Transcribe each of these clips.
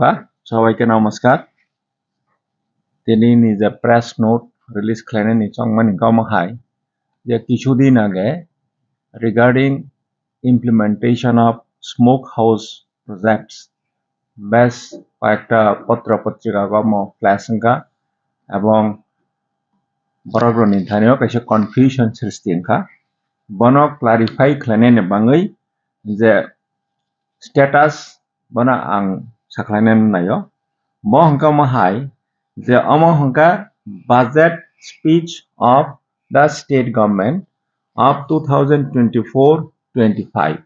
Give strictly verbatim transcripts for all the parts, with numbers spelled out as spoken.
Ba, সবাইকে নমস্কার. Tini ni je press note release khlainani chongmani kamo hai je kichudin age regarding implementation of smoke house projects bes koyekta potro potrika omo flash wngkha ebong borok rokni thani o kaisa confusion srishti wngkha. Bono clarify khlainani bagwi je status bono ang sakhlainani naio. Bo hwnkha omo hai je omo hwnkha budget speech of the state government of two thousand twenty-four twenty-five.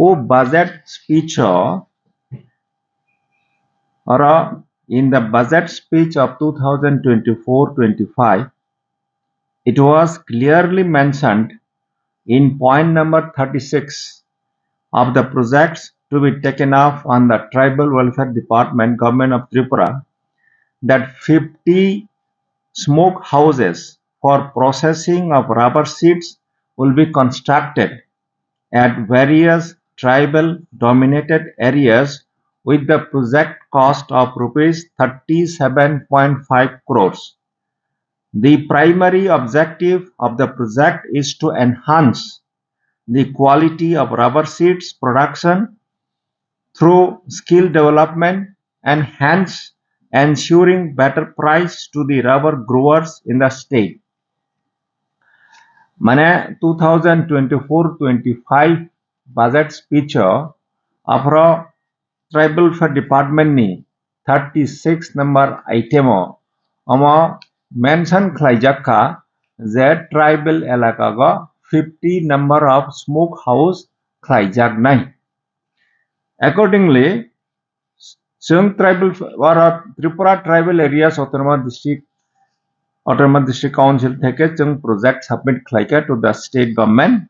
O budget speech o oro in the budget speech of two thousand twenty-four twenty-five, it was clearly mentioned in point number thirty-six of the projects to be taken up on the Tribal Welfare Department, Government of Tripura, that fifty smoke houses for processing of rubber sheets will be constructed at various tribal dominated areas with the project cost of rupees thirty-seven point five crores. The primary objective of the project is to enhance the quality of rubber sheets production through skill development and hence ensuring better price to the rubber growers in the state. Mane two thousand twenty-four twenty-five budget speech o aphro Tribal Welfare Department ni thirty-six number item o omo mention khlaijak kha je tribal elaka go fifty number of smoke house khlaijak nai. Accordingly, chwng tribal oro Tripura Tribal Areas Autonomous District Autonomous District Council theke chwng project submit khlaikha to the state government.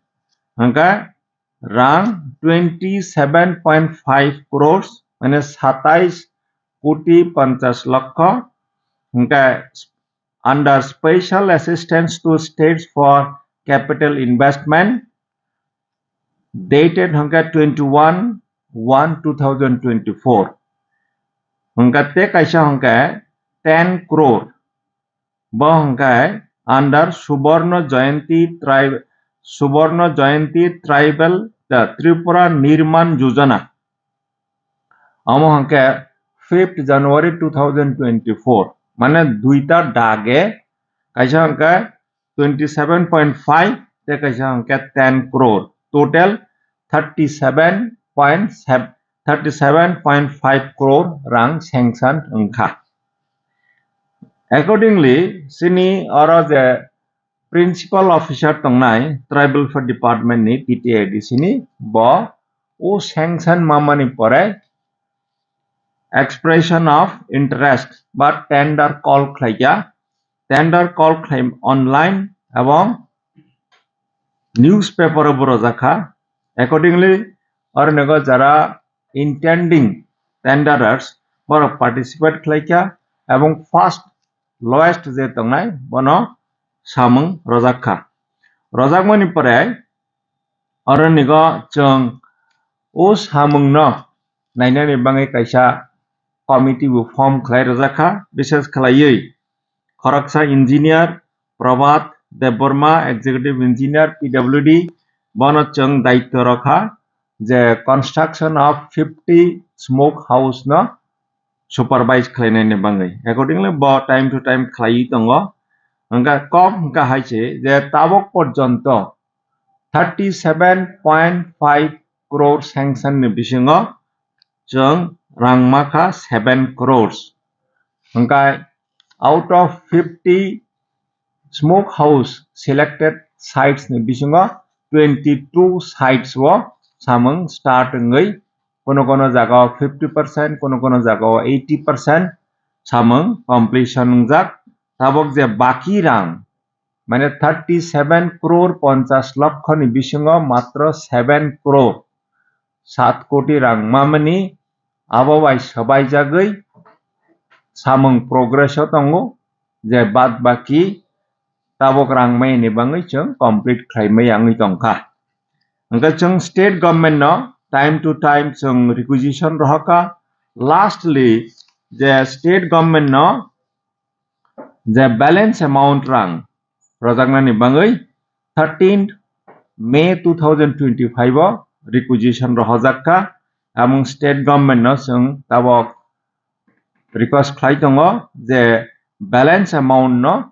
Hwnkhe rang twenty seven point five crores, mane satais koti ponchas lokho, hwnkhe under special assistance to states for capital investment dated hwnkhe twenty one one two thousand twenty four. Hwnkhe tei kaisa hwnkhe ten crore. Bo hwnkhe under Suborno Jayanti Tribe, Suborno Jayanti Tribal, the Tripura Nirman Yojana. Omo hwnkhe fifth January two thousand twenty-four, mane duita dage, kaisa hwnkhe twenty seven point five tei kaisa hwnkhe ten crore, total thirty seven point seven, thirty seven point five crore rang sanction wngkha. Accordingly, chini oro je principal officer tongnai Tribal Welfare Department ni T T A D C ni, bo o sanction mamani pore expression of interest ba tender call khlaikha. Tender call khlai online ebong newspaper o bo rojak kha. Accordingly, oro nego jara intending tenderers borok participate khlaikha ebong first lowest je tongnai bono samung rojak kha. Rojakmani pore oro nigo chwng o samungno nainani bagwi kaisa committee bo form khlai rojak kha, bises khlaiwi khoroksa engineer Prabhat Debbarma, executive engineer P W D, bono chwng daityo rokha je construction of fifty smoke house no supervise khlainani bagwi. Accordingly, bo time to time khlaiwi tongo. Hwnkhe kok hwnkha hai se je tabok porjonto thirty seven point five crore sanction ni bisingo chwng rang makha seven crores. Hwnkhe out of fifty smoke house selected sites ni bisingo twenty two sites o samung start wngwi kono kono jaga o fifty percent, kono kono jaga o eighty percent samung completion wngjak. Tabok je baki rang, mane thirty seven crore ponchas lokho ni bisingo matro seven crore, sat koti rang mamani abo bai swbaijagwi samung progress o tongo, je bad baki tabok rang mai ni bagwi chwng complete khlai mai wngwi tongkha. Hwnkhe chwng state government no time to time chwng requisition rohorkha, Lastly, je state government no je balance amount rang rojaknani bangwi thirteenth May two thousand twenty-five o requisition rohorjak kha, among state government no chwng tabok request khlai tongo je balance amount no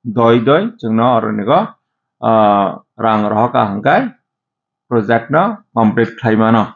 doi doi chwngno oronigo, ah, rang rohorkha hwnkhe project no complete khlai mano.